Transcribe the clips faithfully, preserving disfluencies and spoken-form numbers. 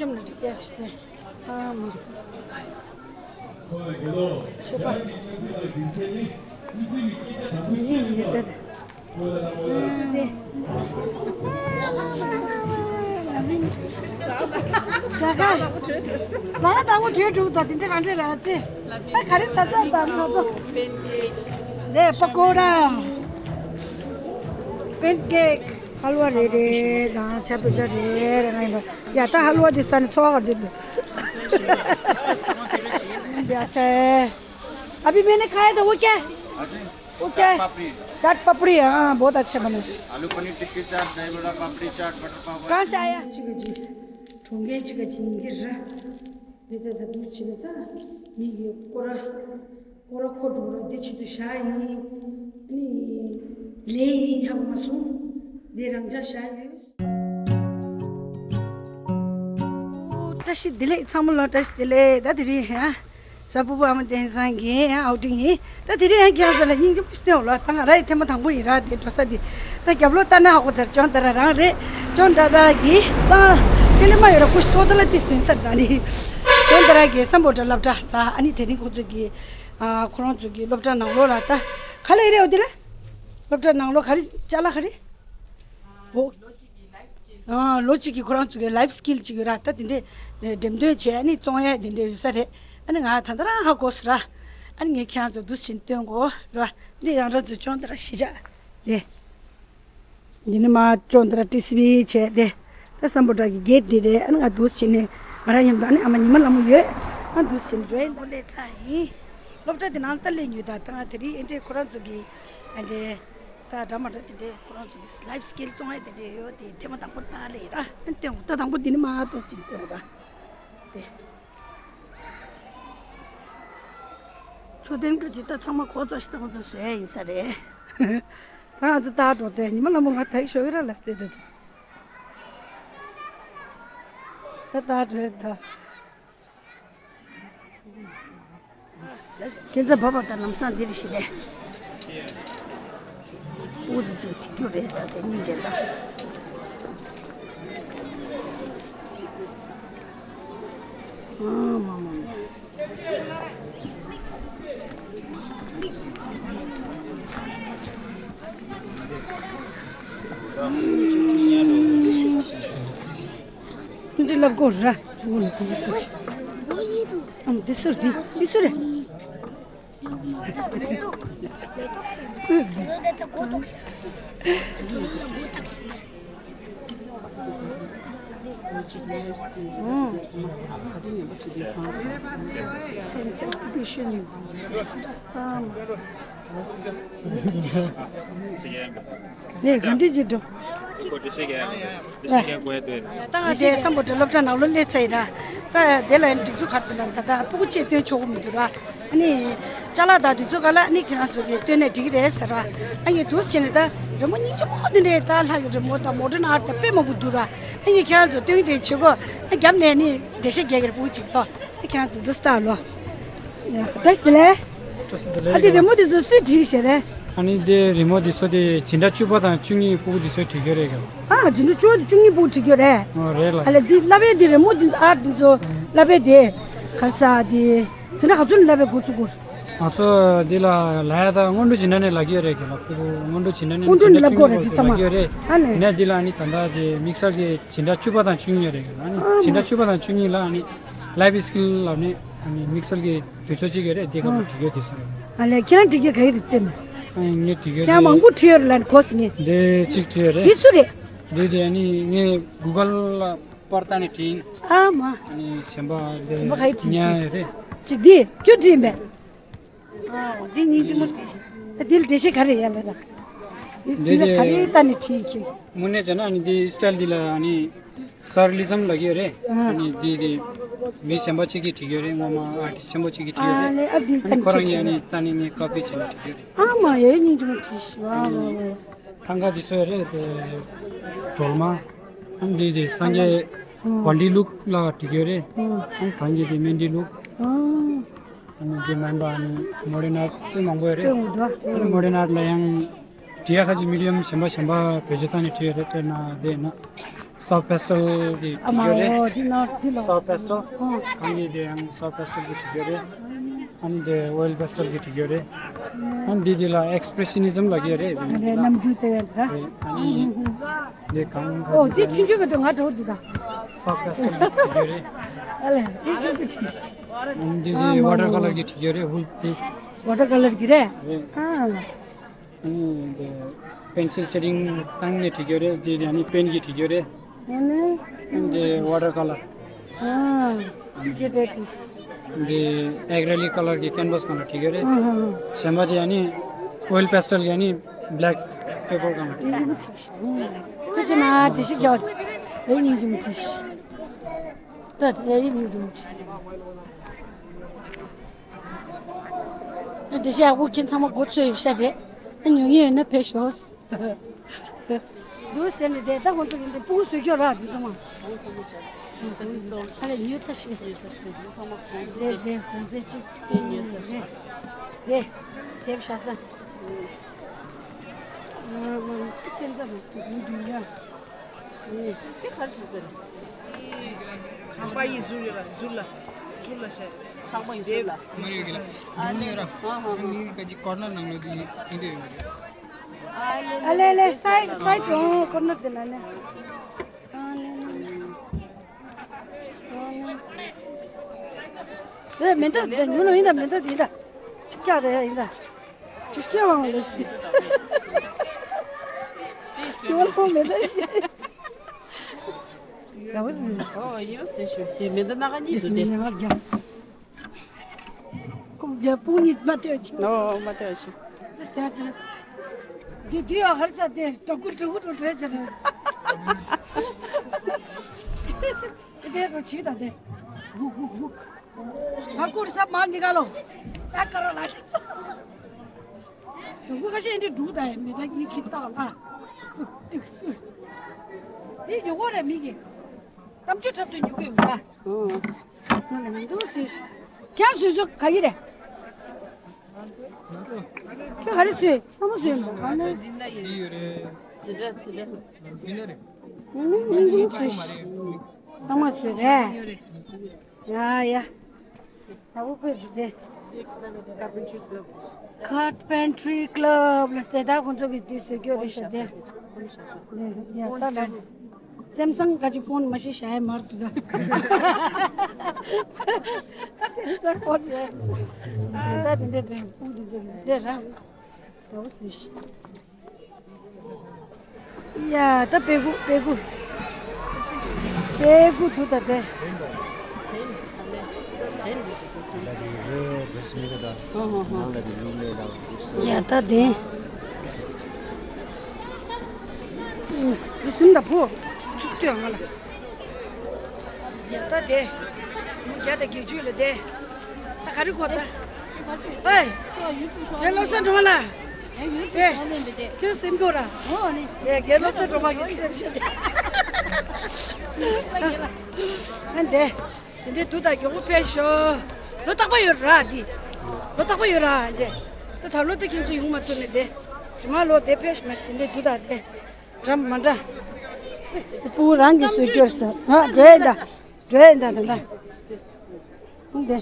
ལྕམ་ལ་འགྲིག་ཡ་ཞིག་ནས། ཨ་མ། ཆོས་པ། ཡིན་ཡིན་ད། ཟ་ཁ། ཟ་ཁ་དང་པོ་བྲོས་འགྲོ་ད་དེ་འདྲ་གང་འདྲ་ར་ཙེ། ད་ག་རེ་ཟ་ཟ་དང་ང་ཚོ། ལས་པ་ཀོ་ར། པན་ཀེག་ཧལ་ཝ་རེ་རེ་དང་ཆ་པེ་ཅ་རེ་རེ་ང་ཡིན་པ། ཡ་ད་ཧལ་ཝ་དེ་ཟ་ནས་འཚོ་བ་ག་འགྲིག་གི། ཡ་ཆ། अभी मैंने खाया था वो क्या है? वो क्या है? चाट पापड़ी। चाट पापड़ी, हाँ, बहुत अच्छा बना। आलू पनीर टिक्की चाट, दही बड़ा, पापड़ी चाट, बटर पाव। कहाँ से आया? चिका जी। ठोंगे चिका जी, इनके र। दे दे दे, दूध चिने ता। ये, ये कोरस, कोरा खो डोरा, दे चितु शाही। नी, ले ही हम मसू। दे रंजा शाही। བཀྲ་ཤིས་བདེ་ལེགས། ཚང་མ་ལ་བཀྲ་ཤིས་བདེ་ལེགས། ད་དེ་རིང་ཧ། གཟའ་ཕུར་བུ་ཨ་མ་བསྟན་བཟང་གི་ཨའུ་ཊིང་ཡིན། ད་དེ་རིང་ཧ་ཁྱེད་རང་ཚོ་ལ་སྙིང་རྗེ་མོ་ཞིག་སྟོན་འོ་ལ། ད་ང་རང་ཡི་ཐེངས་མ་དང་པོ་ཡིན་ར། དེ་འགྲོ་ས་འདི་ད་རྒྱབ་ལོགས་ལྟ་ན་ཧ་གོ་ཚར། ཅོན་ཏ་ར་རང་རེད། ཅོན་ཏ་ར་གི་ད་ཅི་ལེ་མ་ཡོད་ར། ཀུ་ཤི་ཏོ་ཏ་ལ་ཏིས་སྟོན་སར་ད་ནི་ཅོན་ཏ་ར་གི་སམ་བྷོ་ཊ་སློབ་གྲྭ་ལ། ཨ་ནི་དེ་རིང་ཁོ་ཚོ་གི་ཨ་ཁོ་རང་ཚོ་གི་སློབ་གྲྭ་ནང་ལོགས་ལ་ད་ག་ལེ་རེད། འོ་དེ་ལ་སློབ་གྲྭ་ནང་ལོགས་ག་རེ་ཅ་ལག་ག་རེ། འོ། ཨ་ལོ་གཅིག་གི་ཁོ་རང་ཚོ་གི་ལའིབ་སི་ཀིལ་ཅིག་ཡོད་ར། ད་དེ་འདྲའི་འགྲེམས་སྟོན་བྱས་ཨ་ནི་བཙོང་ཡ་དེ་འདྲ་ཡོད་ས་རེད། ཨ་ནི་ང་ད་ལྟ་རང་ཧ་གོ་སོང་ར། ཨ་ནི་ངས་ཁྱེད་རང་ཚོ་འདུག་སེ་བྱས་ནས་སྟོན་དགོས་ར། འདི་ཡང་ར་ཚོ་ཅོན་ཏ་ར་གཞིས་ཆགས་རེད། འདི་ནི་མ་ཅོན་ཏ་ར་ཊི་སི་བི་བྱས་ཏེ། ད་སམ་བྷོ་ཊ་གི་གེ་ཊི་འདི་རེད། ཨ་ནི་ང་འདུག་སེ་བྱས་ནས་ང་རང་མཉམ་དུ་ཨ་ནི་ཨ་མ་ཉི་མ་ལྷ་མོ་ཡོད། ཨ་འདུག་སེ་བྱས་ནས་འགྲོ་ཡིན། འགོ་ལས་ཚར་ཡིན། སློབ་གྲྭ་དེ་ནང་ལ་ད་སླེབས་མྱོང་། ད་ད་ང་དེ་རིང་ཨེ་འདྲས་ཁོ་རང་ཚོ་གི་ཨེ་འདྲས། ད་འདྲ་མ་འདྲ་དེ་འདྲའི་ཁོ་རང་ཚོ་གི་ལའིབ་སི་ཀིལ་བཙོང་ཡ་དེ་འདྲའི་ཡོད་དེ་ཐེངས་མ་དང་པོ་ལྟ་ལེ་ཡིན་ད། ཨ་ནི་སྟོན་དགོས། ད་དང་པོ་འདི་ནི་མ་ཏོག་ཅིག་སྟོན་དགོས་ད། དེ་མཆོད་རྟེན་ག་ཅིག་ད་ཚང་མ་གོ་ཚར་ཤག་ད་ཁོ་ཚོ་བཟོ་ཡ་ཡིན་ས་རེད། ད་ང་ཚོ་ལྟ་འགྲོ་དེ་ཉི་མ་ལ་མོ་ང་ད་ཞོགས་ཀྱི་ར་ལ་སྟེ་ད། ད་ལྟ་འགྲོ་ད། ཁྱེད་ཚོ་བབ་བབ་དང་ལམ་སང་འདིར་ཞིག་ལས། སྤུ་གུ་འདི་ཚོ་ཁྲིད་རྒྱུ་རེད་ཟེར་ཏེ་སྙིང་རྗེ་ལ། ཨ་མ་མ་མ། འདི་ལབ་དགོས་ར། འདི་སུ་རེད། འདི་སུ་རེད། སུ་རེད། ངས་ག་འདྲ་ཅིག་འགྲོ། ད་ང་དེ་སམ་བྷོ་ཊ་སློབ་གྲྭ་ནང་ལོགས་སླེབས་ཚར་ཡིན་ར། ད་དེ་ལ་ཡང་སྒྲིག་འཛུགས་ག་རེ་འདུག་ལ་ད་ལྟ་སྤུ་གུ་གཅིག་སྟོན་ཆོག་གི་མི་འདུག་ར། ཨ་ནི་ཅ་ལག་དང་དེ་ཚོ་ག་ལ་ཨ་ནི་ཁྱེད་རང་ཚོ་གིས་སྟོན་ནས་འགྲིག་གི་རེད་ཟེར་ར། ཨ་ནི་འདུག་སེ་བྱས་ནས་ད་རི་མོ་སྙིང་རྗེ་མོ་དེ་འདྲའི་ད་ལྷ་གི་རི་མོ་དང་མོ་ཌན་ཨར་ཊི་དང་དཔེ་མང་པོ་འདུག་ར། ཨ་ནི་ཁྱེད་རང་ཚོ་སྟོན་གི་དེ་བྱེད་དགོས། ཨ་རྒྱབ་ནས་ནི་འགྲེལ་བཤད་རྒྱག་གི་རེད། སྤུ་གུ་གཅིག་ལོ། ཁྱེད་རང་ཚོ་འདུག་སེ་ལྟ་ལོ། བཀྲ་ཤིས་བདེ་ལེགས། ཨ་དེ་རི་མོ་དེ་ཚོ་སུས་བྲིས་ཤེས་རེད། ཨ་ནི་དེ་རི་མོ་དེ་ཚོ་དེ་སྦྱིན་བདག་བཅུ་པ་དང་བཅུ་གཉིས་སྤུ་གུ་དེ་ཚོས་བྲིས་ཡོད་རེད་ཀྱང་། ཨ་སྦྱིན་བདག་བཅུ་པ་དང་བཅུ་གཉིས་སྤུ་གུ་བྲིས་ཡོད་རེད། ཨོ་རེད་ལ། ཨ་ལས་དེ་བསླབ་པའི་དེ་རི་མོ་དེ་ཚོ་ཨར་དེ་ཚོ་བསླབ་པའི་དེ་ག་རེ་ཟ་དེ་སྦྱིན་བདག་ག་ཚོད་ནས་བསླབ་པའི་འགོ་ཚུགས་དགོས། ང་ཚོ་འདི་ལ་ལ་ཡ་ད་སྔོན་འགྲོ་སྦྱིན་བདག་ནས་ལབ་ཀྱི་ཡོད་རེད་ཀྱང་ལ། སྤུ་གུ་སྔོན་འགྲོ་སྦྱིན་བདག་ནས་སྔོན་འགྲོ་ནས་བཅུ་གཉིས་ལབ་དགོས་རེད་འདི་ཚང་མ་ལབ་ཀྱི་ཡོད་རེད། ཨ་ལས། ཡིན་ན་འདི་ལ་ནི་ད་ལྟ་དེ་དམིགས་བསལ་གྱི་སྦྱིན་བདག་བཅུ་པ་དང་བཅུ་གཉིས་རེད་ཀྱང་ལ། ནི་ཨ་སྦྱིན་བདག་བཅུ་པ་དང་བཅུ་གཉིས་ལ་ནི་ལའིབ་སི་ཀིལ་ལབ་ནི་ཨ་ནི་དམིགས་བསལ་གྱི་དུས་ཚོད་ཅིག་ཡོད་རེད། དེ་སྐབས་ལ་བྲིས་ཡོད་དེ་སོང་རེད། ཨ་ལས་ཁྱེད་རང་བྲིས་ཡོད་ག་ཡི་རེད་བལྟས་ན། ཨ་ངས་བྲིས་ཡོད་ཁྱེད་རང་མང་པོ་བྲིས་ཡོད་རེད་ལ་གོ་སི་ངས། འདི་གཅིག་བྲིས་ཡོད་རེད། འདི་སུ་རེད། འདི་དེ་ཨ་ནི་ངས་གུ་གལ་ལ་པར་བཏང་ནས་བྲིས་ཡིན། ཨ་མ། ཨ་ནི་གཞན་པ་འདི་གཞན་པ་ག་ཡི་བྲིས་ཉ་ཡོད་རེད། གཅིག་འདི་ཁྱོད་བྲིས་ཡིན་པས། ཨ་འདི་སྙིང་རྗེ་མོ་བྲིས། ཨ་འདི་ལ་འགྲེལ་བཤད་ག་རེ་ཡོད་ལ་ད། འདི་འདི་ལ་ག་རེ་བལྟས་ནས་བྲིས་ཁྱོད། དངོས་གནས་བྱས་ན་ཨ་ནི་འདི་སི་ཊལ་འདི་ལ་ཨ་ནི། སར་རི་ལི་ཛམ་ལབ་ཀྱི་ཡོད་རེད། ཨ། ཨ་ནི་འདི་དེ་མི་གཞན་པ་གཅིག་གིས་བྲིས་ཡོད་རེད། སྔོན་མ་ཨར་ཊིསི་ཆེན་པོ་གཅིག་གིས་བྲིས་ཡོད་རེད། ཨ་ནི་ཨ་འདི་ཨ་ནི་ཁོ་རང་གིས་ཨ་ནི་ད་ནི་ངས་ཀོ་པི་བྱས་ནས་བྲིས་ཡོད་རེད། ཨ་མ་ཡ་སྙིང་རྗེ་མོ་བྲིས་ཤི་བ་ཨ་ནི་ཨ་མ་མ། ཐང་ག་འདི་ཚོ་ཡོད་རེད་དེ། སྒྲོལ་མ། ཨ་ནི་འདི་དེ་སངས་རྒྱས་ཨ་བན་དེ་ལུགས་ལ་བྲིས་ཡོད་རེད། ཨ། ཨ་ནི་གང་གི་དེ་མན་དེ་ལུགས། ཨ། ཨ་ནི་དེ་མིན་པ་ཨ་ནི་མོ་ཌན་ཨར་ཊི་དཔེ་མང་པོ་ཡོད་རེད། དཔེ་མང་པོ་འདུག་ཨ་ནི་མོ་ཌན་ཨར་ཊི་ལ་ཡང་བྲིས་ཡ་ཁ་ཅིག་མི་ཌི་ཡམ་གཞན་པ་གཞན་པ་བེད་སྤྱོད་བཏང་ནས་བྲིས་ཡོད་རེད། དཔེར་ན་དེ་ན། Soft pastel གི་ཨ་མ་བྲིས་ཡོད་རེད། འོ་འདི་ནོར་འདི་ལོ། Soft pastel། ཨང་། གང་གི་དེ་ཡང་soft pastel གི་བྲིས་ཡོད་རེད། ཨ་ནི་དེ་oil pastel གི་བྲིས་ཡོད་རེད། ཨ་ནི་འདི་འདི་ལ་expressionism ལབ་ཀྱི་རེད། ཨ་ལས་རྣམ་འགྱུར་དེ་ཡང་འདྲ། རེད། ཨ་ནི་འདི་གང་ག་ཨོ་ཅིག་འདི་ཆུང་ཆུང་གི་དུ་ང་འགྲོ་འདུག་ད། Soft pastel གི་བྲིས་ཡོད་རེད། ཨ་ལས་འདི་ཆུང་གི་བྲིས། ཨ་ནི་འདི་འདི་water color གི་བྲིས་ཡོད་རེད། ཧུལ་དེ། Water color གི་རེད། རེད། ཨ་ལས། ཨ་ནི་འདི་pencil shading བཏང་ནས་བྲིས་ཡོད་རེད། འདི་ཨ་ནི་pen གི་བྲིས་ཡོད་རེད། ཨ་ནི། ཨ་ནི་འདི་water color། ཨ། ཇེ་ཏེ་ཏིས། འདི་acrylic color གི་canvas སྒང་ལ་བྲིས་ཡོད་རེད། ཨ་ཧ་ཧ། གཞན་པ་དེ་ཨ་ནི་oil pastel གི་ཨ་ནི་black paper སྒང་ལ་བྲིས། ཨ་ཧ་ཧ། ཐུགས་རྗེ་གནང་། བྲིས་ཤིག་རྒྱག་དེ་སྙིང་རྗེ་མོ་བྲིས། ད་དེ་སྙིང་རྗེ་མོ་བྲིས། འགྲེལ་བཤད་ཡག་པོ་མཁན་ཚང་མ་མགོ་ཚོས་ཡོད་ཤ་རེད། ཨ་ཉོ་མཁན་ཡོད་ན་ཕེབས་ཤོག་འདུག་ཟེར་ནས་བསྡད། ད་ཁོང་ཚོ་གི་འདི་སྤུ་གུ་བཟོས་ཀྱོག་ར་འདི་ཚང་མ། ཨ་ལས་ཉོས་ཚར་ཤག་བསྡད་བསྡད་གོང་ཚད་གཅིག་བསྡད་གོང་ཚད་གཅིག་བསྡད་ཉོས་ཚར་ཤག་བསྡད་དེབ་བཞག་ས། ཁྱེད་ཚ་མ་འདུག་འདུག་ཡ། དེ་ག་རེ་བྱེད་ཟེར། ཁང་པ་ཡི་ཟུར་ཡོད་ལ་ཟུར་ལ་ཟུར་ལ་བྱས། ཁང་པ་ཡི་ཟུར་ལ། མ་རེད་གི་ལ། ཨ་ནི་ཡོད་ར། ཨ་ཧ་ཧ། ཁང་མིག་ག་ཅིག་corner ནང་ལོགས་དེ་ཡིན་དེ་ཡོད་མ་རེད། ཨ་ལེ་ལེ་side side འོང་corner དེ་ན་ནི། ཨ་ནི་ནི་ནི། ཨ་ནི། ཨེ་མེ་མདའ་དེ་ཉོ་ལོ་ཡིན་ད། མེ་མདའ་དེ་ཡིན་ད། ཅིག་ཀྱག་རེད་ཡིན་ད། ཅིག་ཀྱག་ལང་ལོ་ཞིག་ཉོ་ལོ་མེ་མདའ་ཞིག་ཡ་བ་ཟིན། ཨོ་ཡོད་ཟེར་ཞུ། དེ་མེ་མདའ་སྣ་ཁ་གཉིས་འདུག་སྟེ། ཉ་ང་རྒྱ། ཁོང་རྒྱ་སྤུན་གཉིས་མ་ཐེ་བ་ཆེ། ཨོ་མ་ཐེ་བ་ཆེ། དེ་སྟེ་ཅི། དེ་དུས་ཡ་ཧར་ས་དེ་དྲག་ཀུ་དྲག་ཀུ་དྲག་དྲག་ཅི་རེད། དེ་དེ་དུ་ཆི་ད་དེ། བུག་བུག་བུག་ད་ཀུར་ས་མ་ནི་ག་ལོ། ད་ཀ་ར་ལ་ཤི་ཚ། དུ་བུ་ཁ་ཤས་འདི་འབྲུག་ད་ཡ་མེ་ད་ཡི་ཁྱི་ཏག་ལ། ཏིག་ཏིག་དེ་ཉོ་གོ་རེ་མི་གི། གཏམ་ཆུ་འཁྲབ་ཏུ་ཉོ་གི་ཡོད་ལ། ང་ལ་མི་འདུག་ཟེར། ཁྱེད་སུས་སུ་ག་གི་རེད། ཁྱོད་ག་རེ་ཟོས། ཚང་མ་ཟོས་མ་ག་ནས། འདི་ཡོད་རེད། ཙི་འདྲ་ཙི་འདྲ། འདི་འདྲ་རེད། ཚང་མ་ཟོས་རེད། ཡ་ཡ། ད་བུ་པེ་འདི་དེ། Carpentry Club ལ་སྟེ་ད་ཁོང་ཚོ་གི་དུས་སུ་སྐྱོ་རེ་ཤ་དེ། ཡ་ད་ལ། སེམས་སང་ག་ཅི་ཕོན་མ་ཤེས་ཤ་ཡ་མར་དུ་ད། སེམས་སང་ཕོན་ཤེས། ད་དེ་འདྲ་དེ་ཕུང་དེ་འདྲ་ར། ཟ་བོ་ཟིག་ཡ་ད་པེ་གུ་པེ་གུ། པེ་གུ་དུ་ད་དེ། ཡ་ད་དེ། འདི་སུམ་ད་བུ། ཚུགས་ཏུ་ཡང་ང་ལ། ཡ་ད་དེ། མོ་རྒྱ་ད་གི་ཇུས་ལ་དེ། ད་ག་རེ་གོ་ད། ཨེ། དེ་ལོ་ས་འགྲོ་ལ། ཨེ། ཁྱོད་སེམས་གོ་ར། ཨེ་རྒྱ་ལོ་ས་འགྲོ་མ་གི་སེམས་ཤེས་དེ། ཨ་འདེ། དེ་འདྲའི་དུ་དང་མགྱོགས་པོ་ཕེབས་ཤོག་ལོ་རྟག་པ་ཡོད་ར་འདི། ལོ་རྟག་པ་ཡོད་ར་འདྲེ། ད་ད་ལོ་ད་ཁྱེད་ཚོ་ཡོང་མ་ཐུབ་ནས་དེ། ཇུ་མ་ལོ་དེ་ཕེབས་ཤིག་མ་ཤི་དེ་འདྲའི་དུ་དང་དེ། འདྲ་མ་འདྲ། སྤུ་གུ་རང་གིས་བཟོས་སྐྱོར་སོང་། ཨ་འགྲོ་ཡིན་ད། འགྲོ་ཡིན་ད་ད་ད། འདི།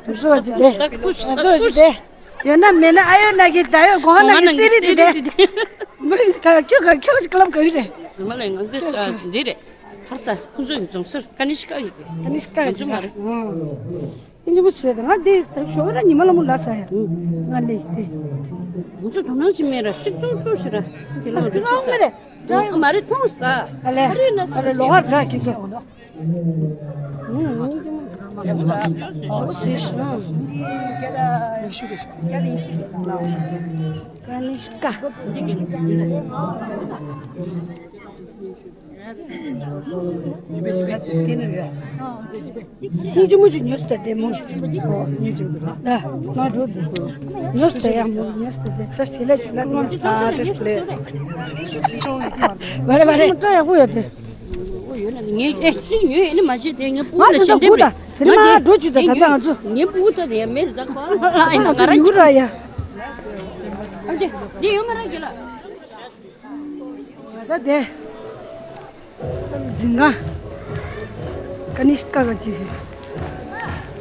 བཟོ་བ་ཅི་དེ། བཟོ་བ་ཅི་དེ། ཡོད་ན་མེད་ན་ཨ་ཡོད་ན་གི་ད་ཡོད་གོང་ན་གི་སི་རི་དེ་དེ། མི་ག་ཁྱོད་ག་ཁྱོད་ཅིག་ལབ་ག་ཡོད་རེད། ཛི་མ་ལས་ང་འདི་ས་འདི་རེད། ཧར་ས་ཁོང་ཚོ་ཡོད་ཙང་སར་ཀ་ནི་ཤི་ཀ་ཡོད་རེད། ཀ་ནི་ཤི་ཀ་ཡོད་རེད། ང་ཚོ་མ་རེད། ཨ། ཨིན་ཇི་མོ་བཟོས་ཏེ་ང་འདི་ཞོགས་ར་ཉི་མ་ལ་མོ་ལ་ས་ཡ། ང་ལས་ཏེ། ང་ཚོ་དོ་སྣང་ཅི་མེད་ར་གཅིག་ཙུག་ཙུག་ཞིག་ར། དེ་ལོ་འདི་ཅི་ས། མ་རེད་མཐོང་ས། ཨ་ལས། ཨ་རེ་ལོ་ཧ་ར་གཅིག་ཙུག་ཀ་ནི་ཤི་ཀ། ཉིན་ཅུ་མུ་ཅུ་ཉོས་ཏེ་བདེ་མོ། ཉིན་ཅུ་ལ་མ་འགྲོ་འདུག་ཉོས་ཏེ་བདེ་ཏྲ་སི་ལ་ཅིག་ལ་ནོ་ས་ཏྲ་སི་ལེ། བ་རེ་བ་རེ་ཏྲ་ཡག་པོ་ཡོད་དེ། ངས་ཨེ་ཅི་ཉོས་ཨེ་ནི་མ་བྱེད་དེ་ངས་སྤུ་ལ་ཞེན་དེ་མེད། དེ་ནི་མ་འགྲོ་ཅུ་ད་ད་ད་ང་ཚོ། ངས་སྤུ་ད་དེ་མེད་རེད་ད་ཁོ། ཨ་ང་ཚོ་ཡུ་ར་ཡ། ཨ་དེ་དེ་ཡོད་མ་ར་གི་ལ། ད་དེ། འཛིན་ཁང་། ཀ་ནི་ཤ་ཀ་ག་ཅི།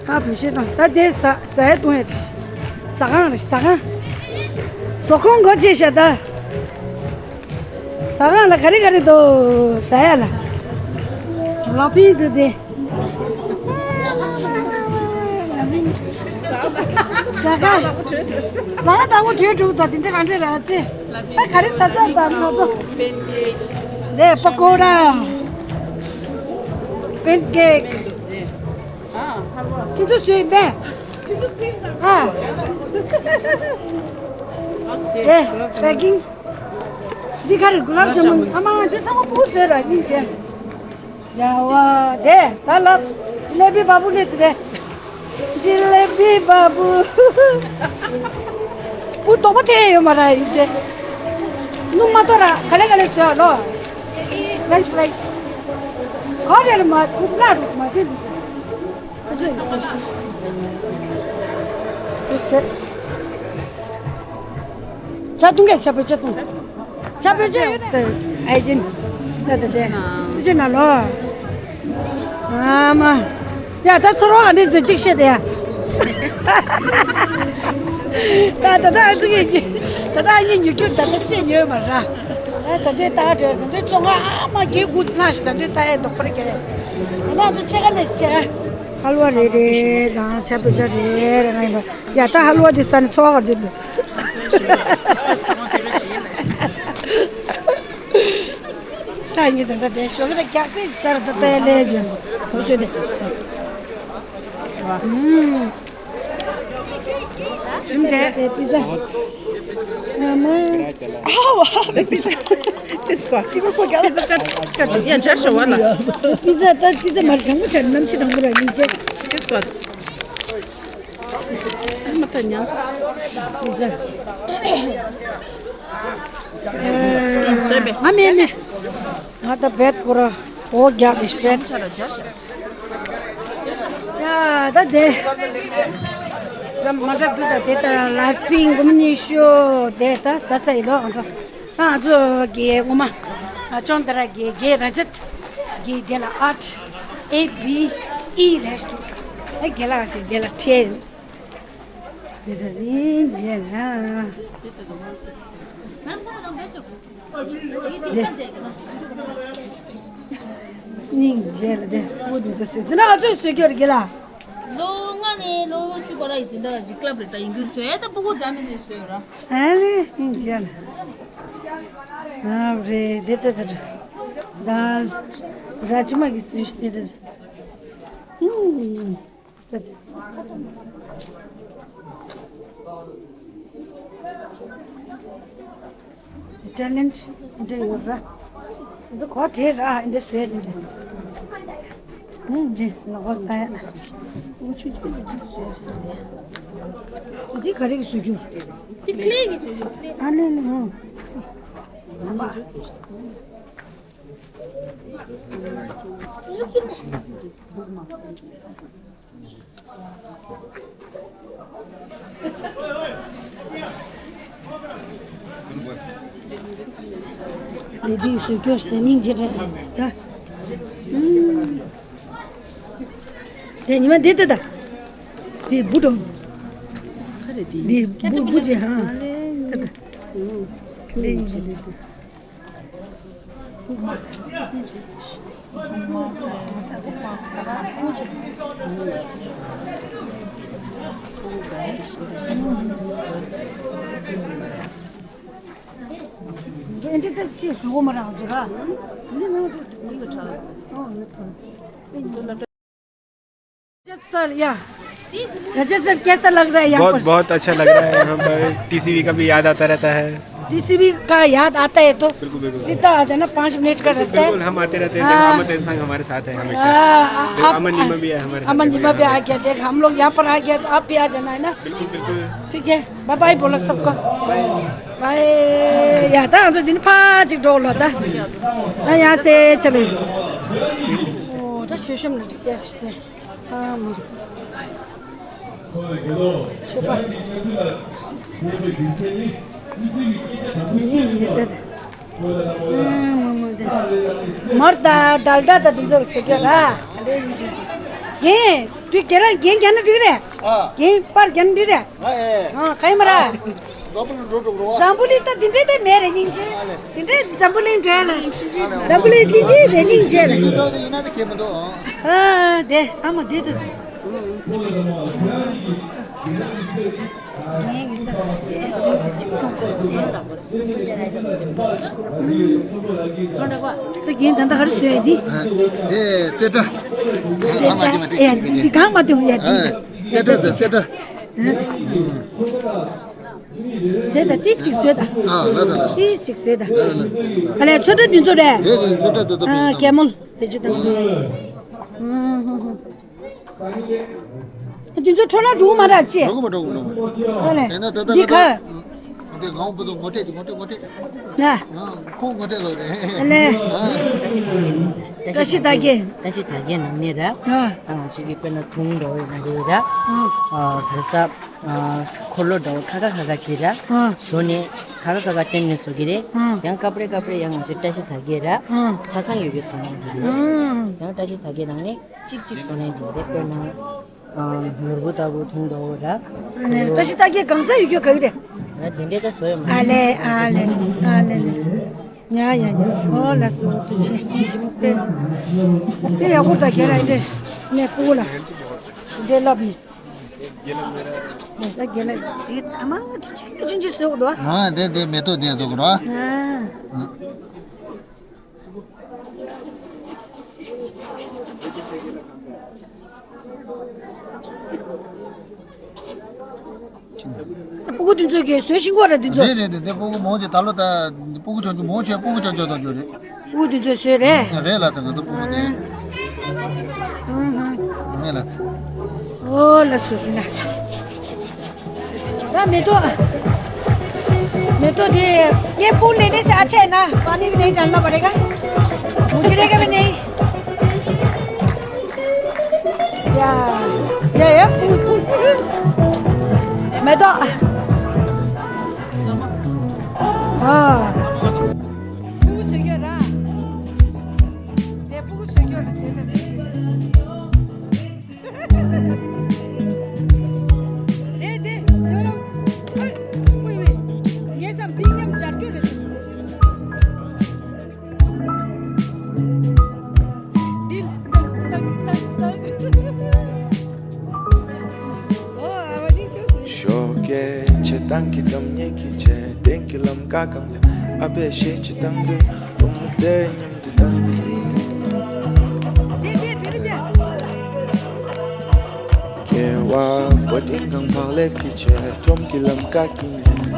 ཧ་བོད་ཤེས་དང་ད་དེ་ཟ་ཟ་ཡ་བཏུང་ཡ་རེད། ཟ་ཁང་རེད། ཟ་ཁང་། ཟ་ཁང་གོ་ཅི་ཤ་ད། ཟ་ཁང་ལ་ག་རེ་ག་རེ་འདུག་ཟ་ཡ་ལ། ལག་པིན་འདུག་དེ། ཟ་ཁང་། ཟ་ཁང་དང་པོ་བྲོས་འགྲོ་ད་དེ་འདྲ་ག་འདྲ་ར་ཚེ། ཨ་ག་རེ་ཟ་ས་དང་ང་ཚོ། པན་ཀེག་ལས་པ་ཀོ་ར། པན་ཀེག་ཁྱེད་ཚོ་བཟོས་པས། ཨ། དེ་པེ་ཀིང་། འདི་ག་རེ་གུ་ལབ་ཇ་མུན། ཨ་མ་འདི་ཚང་མ་བུ་བཟོས་ར་སྙིང་རྗེ། ཡ་ཝ་དེ་ད་ལབ། ལེ་པི་བ་བུ་ལེ་དེ་རེད། ཇི་ལེ་པི་བ་བུ། བུ་དོག་པ་ཐེ་ཡོད་མ་ར་ཡིན་ཅེ། སྣུམ་མ་གཏོར་ར་ག་ལེ་ག་ལེ་བཟོས་ཨ་ལོ། ཕེ་རེན་ཆི་ཕ་རའི་སི། ག་རེ་ལ་མ་བུ་ལ་རུ་མ་བྱེད་འདུག་ཇ་བཏུང་གས་ཇ་བོད་ཇ་བཏུང་། ཇ་བོད་ཇ་ཡོད་དེ། ཨའི་ཅིན། ད་ད་དེ། ཨའི་ཅིན་ན་ལོ། ཨ་མ། ཡ་ད་ཚོར་བ་འདི་ཚོ་གཅིག་བཤད་དེ་ཡ། ད་ད་ད་ཨ་ཙི་གི། ད་ད་ཨ་ནི་ཉུ་ཁྱུར་ད་ད་ཅི་ཉོས་མ་ར། ད་ད་དེ་ད་དྲེར་ད་དེ་བཙོང་ཨ་མ་གི་གུ་ཚ་ཞིག་ད་དེ་ད་ཨེ་འདུག་པར་གས། ད་ད་ཚོ་ཆེ་ག་ལས་ཆེ་ག་ཧལ་བ་རེ་རེ་རང་ཆ་བོད་ཇ་རེ་རེ་ང་ཡིན་པ། ཡ་ད་ཧལ་བ་དེ་ས་ནས་ཚོ་བ་ག་འདྲ་འདུག་ད་ཡིན་ད་ད་དེ་ཞོགས་ཀ་རྒྱག་ཚེ་ཟར་ད་ད་ལས་ཇ་གོ་སོད་དེ། ཨུམ། ཞིམ་དྲགས། དེ་པི་ཛ། ཨ་མ། ཨ་ཝ་དེ་པི་ཛ། དེ་སྐོར་དེ་སྐོར་ག་ལ་ཟ་ཀ་ཀ་ཡ་འཇར་ཤ་བ་ལ། པི་ཛ་ད་པི་ཛ་མ་དྲང་པོ་ཆ་ནམ་ཕྱི་དང་པོ་ར་ཡིན་ཅེ། དེ་སྐོར། མ་ཐ་ཉམས། ཨ་ཙི། ང་མེད་མེད། ང་ད་བེད་ཀོ་ར་འོ་རྒྱག་དེ་ཤི་བེད། ཡ་ད་དེ། འགྲམ་མ་འགྲམ་དུ་ད་དེ་ད་ལ་ཕིང་གུམ་ཉི་ཤོ་དེ་ད་ས་ཚ་ཡི་ལོ་ང་ཚོ། ཨ་ང་ཚོ་གི་ངོ་མ། ཨ་ཅོང་ད་ར་གི་གི་ར་ཅད། གི་དེ་ལ་ཨར་ཨེ་བི་ཨི་རེད་འདུག་ཨ་གི་ལ་ཞིག་དེ་ལ་ཁྲེལ། དེ་ད་ནི་དེ་ལ། སྙིང་རྗེ་ལ་དེ་བུ་དེ་ཚོ་སུས་ཙི་ན་ཨ་ཚོས་སུས་སྐྱོར་གི་ལ། ལོ་ལྔ་ནས་ལོ་བཅུ་བར་ཡི་འཛིན་གྲྭ་གི་ཀླབ་རེ་ད་ཡིན་རྒྱུ་བཟོས་ད་ཕྲུ་གུ་འདྲ་མི་འདྲ་བཟོས་ར། ཨ་ལེ་སྙིང་རྗེ་ལ། ཨ་རེ་དེ་དེ་དེ་ད་ར་ཅི་མ་གི་སུས་དེ་དེ། ཧུམ། ཊེ་ལེན་ཊི་འདྲ་ཡོད་ར། འདི་གོ་བྲིས་ར་འདི་བཟོས་ནི་འདི། ཧུང་འདི་ལ་གོ་ལྟ་ཡ། འུ་ཆུ་ཆུ་འདི་ཆུ་བཟོས་སོང་། འདི་ག་རེ་གི་བཟོ་རྒྱུ། འདི་ཀླེ་གི་བཟོ་རྒྱུ་ཀླེ། ཨ་ལེ་ལེ་ཧུང་། ལས་དུས་སུ་སྐྱོ་ཞིག་སྙིང་རྗེ་དྲན་ཡ། དེ་ཉི་མ་འདི་ལྟ་ད། འདི་བུ་འགྲོ། འདི་བུ་བུ་ཅེ་ཧང་། ད་ད། འདི་ཉི་མ་འདི་ལྟ། འདི་ལྟ་ཅེས་སུ་འོ་མ་རང་ཚོ་ར། འདི་ནང་དུ་འདུག་ཚོ་ཆགས། ཨོ་ཡོད་ཐོན། ར་ཅད་སར་ཡ། ར་ཅད་སར་कैसा लग रहा है यहाँ पर? बहुत बहुत अच्छा लग रहा है। हमारे टीसीवी का भी याद आता रहता है। टीसीवी का याद आता है तो बिल्कुल बिल्कुल। सीधा आ जाना, पाँच मिनट का रास्ता है। बिल्कुल हम आते रहते हैं। हाँ। अमन तेंसांग हमारे साथ है हमेशा। हाँ, आप अमन निमा भी है हमारे साथ। अमन निमा भी आ गया। देख हम लोग यहाँ पर आ गया तो आप भी आ जाना है ना। बिल्कुल बिल्कुल। ठीक है, बाय बाय बोलो सबको। बाय। या ད་ང་ཚོ་འདི་ནས་ཕར་ཅིག་འགྲོ་ལ་ད། ཨ་ཡ་སེ་ཆ་ལེ། ཨོ་ད་ཆོས་བཤམས་ལ་འགྲིག་ཡ་ཞིག་སྟེ། ཨ་མ། ཆོས་པ། མི་ཡིན་མི་ཡིན་ད། མར་དང་ཌལ་ཌ་དང་དེ་ཚོ་ཟེར་གྱི་ར། རྒན། དུས་རྒན་རང་རྒན་རྒྱག་ན་འགྲིག་རེད། ཨ། རྒན་པར་རྒྱག་ན་འགྲིག་རེད། ཨ། ཨེ། ཨ། ག་ཡིན་མ་ར། འཛམ་བུ་གླིང་འགྲོ་འགྲོ་རོ། འཛམ་བུ་གླིང་ད་དེ་འདྲས་དེ་མེད་རེད་སྙིང་རྗེ། ཨ་ལེ། དེ་འདྲས་འཛམ་བུ་གླིང་འགྲོ་ཡ་ལ། འཛམ་བུ་གླིང་ཅི་ཅི་རེད་སྙིང་རྗེ་རེད། འགྲོ་དེ་ཡིན་ན་དེ་ཁྱད་མི་འདུག། ཨ། དེ་ཨ་མ་དེ་དུ། ད་རྒན་ད་ལྟ་ག་རེ་བཟོས་ཡ་འདི། ཨ། དེ་རྩེ་གྲ། ཨ། འདི་གང་མ་འདུག་ཡ་འདི། རྩེ་གྲ་རྩེ་གྲ། ཟས་དང་ཏིས་ཅིག་ཟོས་དང་། ཨ། ལ་ཟ་ལ། ཏིས་ཅིག་ཟོས་དང་། ལ་ཟ་ལ། ཨ་ལས་ཚོ་ཏྲ་འདི་ཚོ་རེད། རེད་རེད། ཚོ་ཏྲ་འདི་ཚོ། ཨ། ཕེབས་ཀྱི་ཀེ་མོལ་བེད་སྤྱོད་དང་། འདི་ཚོ་འཕྲོ་བརླག་འགྲོ་གི་མ་རེད་ཅེ། འགྲོ་གི་མ་འགྲོ་གི་འགྲོ་གི། ཨ་ལས། དེ་ན་ད་ད་འདི་ད་ག། འདི་ང་བུ་ཚོ་ངོ་སྤྲད་ཀྱི་ངོ་སྤྲད་ངོ་སྤྲད། ན། ང་ཁོ་ངོ་སྤྲད་ལོ་རེད། ཨ་ལས། ཨ། བཀྲ་ཤིས་དར་རྒྱས། བཀྲ་ཤིས་དར་རྒྱས། བཀྲ་ཤིས་དར་རྒྱས་ནང་ནས་ར། ཨ། ད་ང་ཚོ་གི་དཔེར་ན་དུང་འདྲ་བོ་ཡིན་ན་རེད་ར། ཨ། ཨ། ག་རེ་ཟ། ཨ། འཁོར་ལོ་འདྲ་བོ་ཁ་ཁ་ཁ་ཁ་ཅིག་ར། ཨ། བཟོ་ནས་ཁ་ཁ་ཁ་ཁ་སྟོན་ནས་བཟོ་གི་རེད། ཨ། ཡང་སྐབས་རེ་སྐབས་རེ་ཡང་ང་ཚོའི་བཀྲ་ཤིས་དར་རྒྱས་ར། ཨ། ཆ་ཚང་ཡོད་རྒྱུ་བཟོ་གནང་གི་རེད། ཨ། ཡང་བཀྲ་ཤིས་དར་རྒྱས་ནང་ནས་གཅིག་གཅིག་བཟོ་ནས་འདུག་རེད། དཔེར་ན། ཨ། ནོར་བུ་ལྟ་བུ་མཐོང་འདུག་ར། ཨ་ནི་བཀྲ་ཤིས་རྟགས་བརྒྱད་གང་ཚ་ཡོད་རྒྱུ་ག་གི་རེད། ང་དེ་འདྲས་ད་བཟོ་ཡོད་མ་རེད། ཨ་ལེ་ཨ་ལེ་ཨ་ལེ་ལེ། ཡ་ཡ་ཡ། ཨོ་ལགས་སོ། ཐུགས་རྗེ་ཆེ། དཔེ་ཡག་པོ་ད་རྒན་ལགས་འདྲས་ནས་སྤུ་གུ་ལ་འདྲས་ལབ་ནས། ད་རྒན་ལགས་ཚིག་ཐ་མ་ཆུང་ཆུང་ཆུང་ཆུང་བཟོ་གི་འདུག་ཨ། ཨ། དེ་དེ་མེ་ཏོག་དེ་བཟོ་གི་ར། ཨ། ཨ། སྤུ་གུ་དེ་ཚོ་གིས་བཟོས་ཤིང་གོ་ར་དེ་ཚོ། རེད་རེད་རེད། དེ་སྤུ་གུ་མང་ཆེ་ད་ལོ་ད་སྤུ་གུ་ཆུང་ཆུང་མང་ཆེ་སྤུ་གུ་ཆུང་ཆུང་ཚོ་རྒྱུ་རེད། སྤུ་གུ་དེ་ཚོས་བཟོས་རེད། རེད་ལ་ཚ་ང་ཚོ་སྤུ་གུ་དེ། ཨུ་ཧུ། ངས་ལ་ཚ། ཨོ་ལ་སུ་ན། ད་མེ་ཏོག་མེ་ཏོག་དེ། ये फूल लेने से अच्छा है ना, पानी भी नहीं डालना पड़ेगा। मुझे रहेगा भी नहीं। या, या, या, फूल, फूल। ये मत दो। हाँ। फूल से क्यों रहा? ये फूल से क्यों रहा? दे, दे, यो लो। ओए, ओए, ओए। ये सब दिन में चढ़ क्यों रहे? दिल टक, टक, टक, टक। ओ, आवाज ही जो से। ཤོག་གེ་ཆེ་ཏང་གི་དམ་ཉེ་གི་ཆེ་ཏེང་གི་ལམ་ཀ་གང་ལ་ཨ་བེ་ཤེ་ཆེ་ཏང་དུ་རུང་དེ་ཉམ། སྐྱེ་བ་པོ་ཏིང་གང་བག་ལེབ་ཀྱི་ཆེ་ཁྲོམ་གྱི་ལམ་ཀ་ཀྱི་ནས་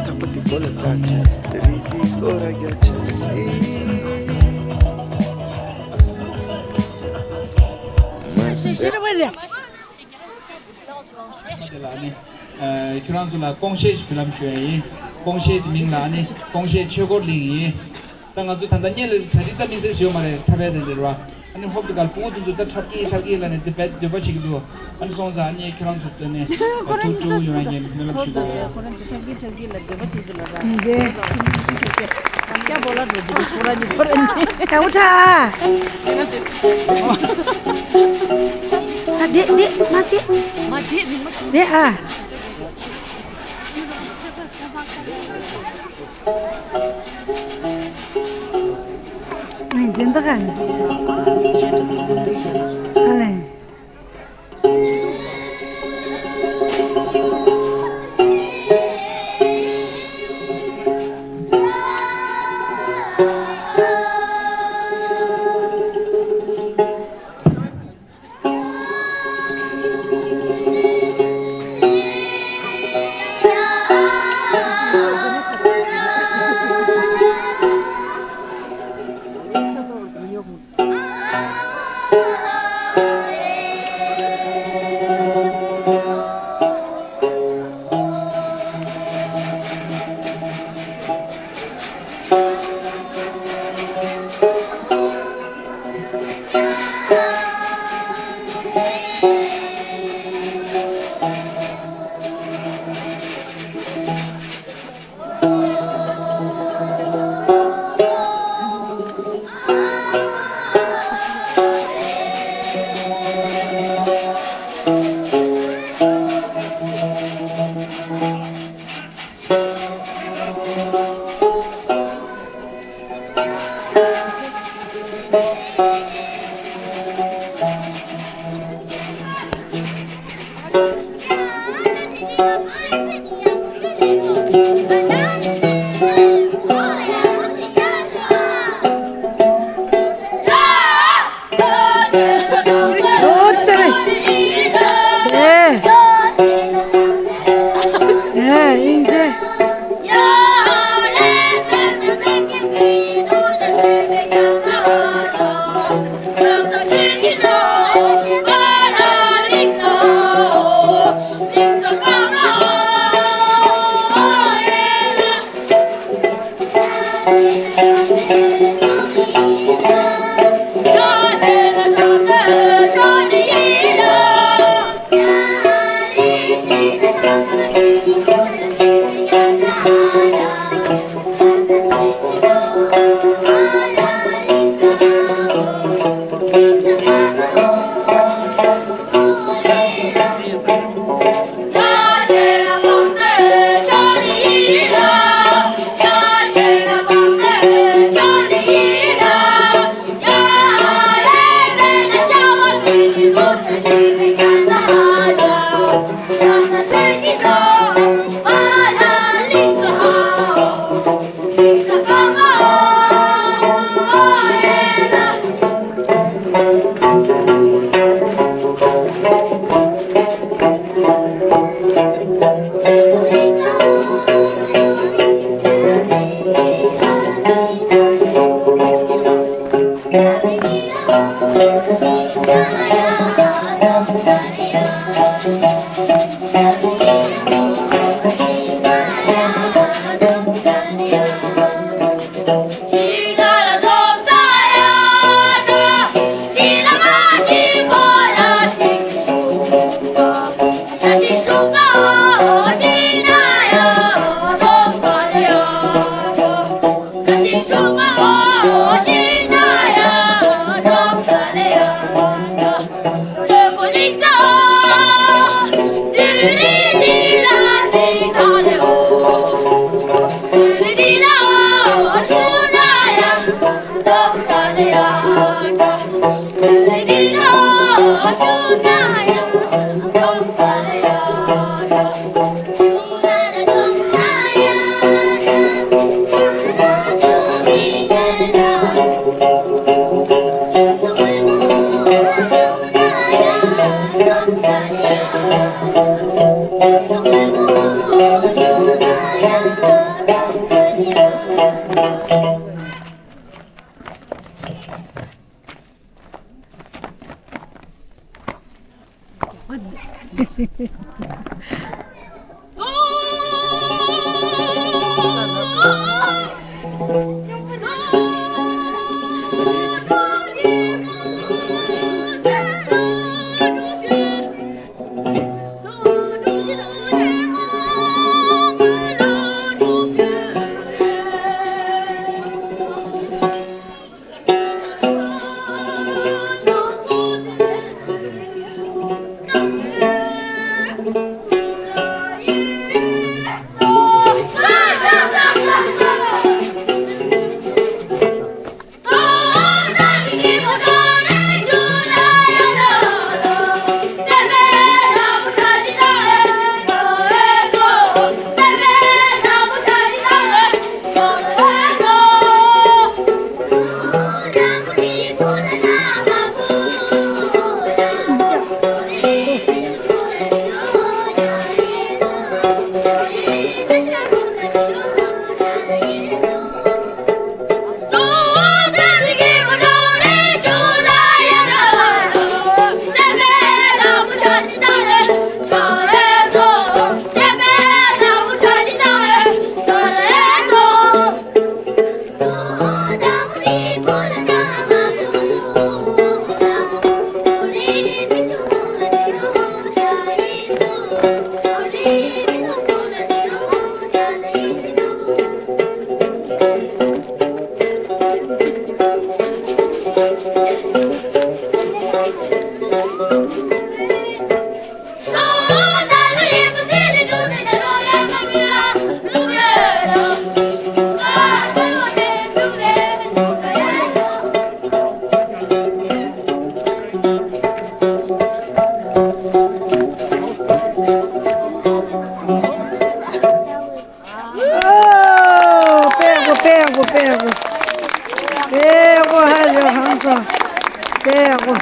ཐག་པ་དེ་གོ་ལ་ཀ་ཆེ་དེ་རིགས་དེ་གོ་ར་རྒྱ་ཆེ་སི། མ་སེ། ལགས་ནི། ཁྱོད་རང་ཚོ་ལ་ཀོང་ཤེས་ཞིག་བུ་ལམ་ཞུ་ཡ་ཡིན། ཀོང་ཤེས་ཀྱི་མིང་ལ་ནི་ཀོང་ཤེས་ཆོས་འཁོར་གླིང་ཡིན། ད་ང་ཚོ་ད་ལྟ་སྔོན་ལ་གྲ་སྒྲིག་ད་དམིགས་བསལ་ཞིག་ཡོད་མ་རེད། འཁྲབ་པའི་དེ་འདྲ་རེད་བ། ཨ་ནི་ཧོབ་ཏེ་གར་སྤུ་གུ་དེ་ཚོ་ད་འཁྲབ་ཀྱི་འཁྲབ་ཀྱི་ལ་ནི་དེ་བས་འདོད་པ་བྱེད་ཀྱི་འདུག་ཨ་ནི་སོང་ཙང་ཨ་ནི་ཁྱེད་རང་ཚོ་ད་ནི་ཐུགས་སྤྲོ་ཡོང་ཡ་ངས་སྨོན་ལམ་ཞུ་གི་ཡོད། ཁོ་རང་ཚོ་འཁྲབ་ཀྱི་འཁྲབ་ཀྱི་ལ་འདོད་པ་བྱེད་ཀྱི་ལ་ར། ཇེ། ཡང་བསྐྱར་སྦོ་ལ་འགྲོ་རྒྱུ་ཁོ་རང་གཉིས་ཁོ་རང་གཉིས། ད་འུ་ཁྲ། ད་དེ་དེ་མ་དེ། མ་དེ་མི་མ་དེ། དེ་ཨ། ངས་འཛིན་བདག་ག་ནས། ཨ་ལས། ཨོ་ཙི་རེད། ཨེ། ཨེ་ཨིན་ཇི། ཡག་པོ་ཧ་ཡོད་ཧང་སོང་། དཔེ་ཡག་པོ།